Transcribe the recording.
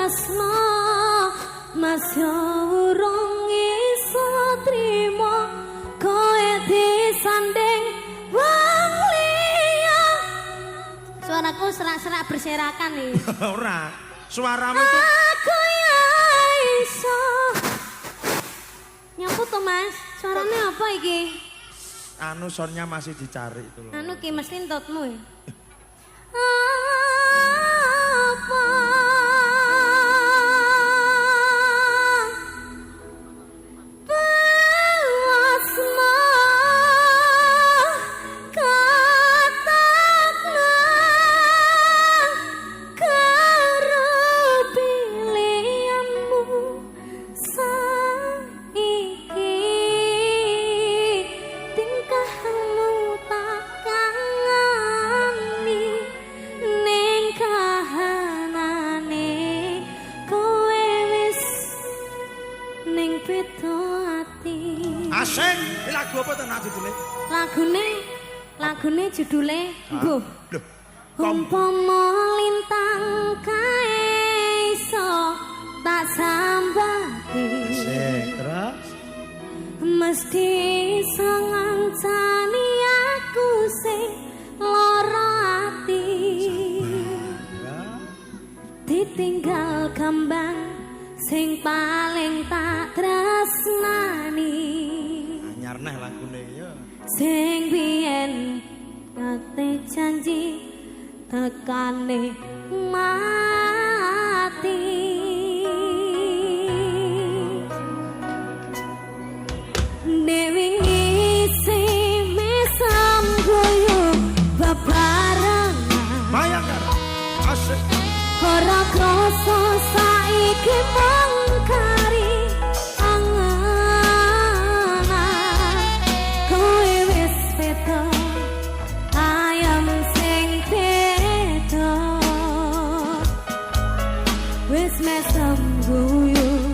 tresno, mas yo urung iso trimo kowe disanding wong liya. Suaraku serak-serak berserakan nih. Ora. Suaramu tuh Aku ya iso. Nyapu to, Mas? Suaranya apa iki? Anu, soundnya masih dicari itu loh. Anu ki mesti entutmu ya. Apa Pewasma katakna karo pilihanmu saiki, tingkahmu tak kangeni ning kahanane kowe wis ning beda ati. Asing, ini lagu apa tuh nak judulnya? Lagune, lagune judule Mbuh. Loh, kom Umpama lintang kae iso tak sambati, Asik, terus? Mesti iso ngancani aku sing lara ati. Ya. Ditinggal kembang sing paling tak tresnani, Anyar neh lagune ya. Sing biyen kate janji tekane mati. Dewi ngisi mesam guyu bebarengan. Bayangkan. Asik. Ora krasa saiki mung kari angenan. Kowe wis beda, ayam sing beda. Wis mesem guyu.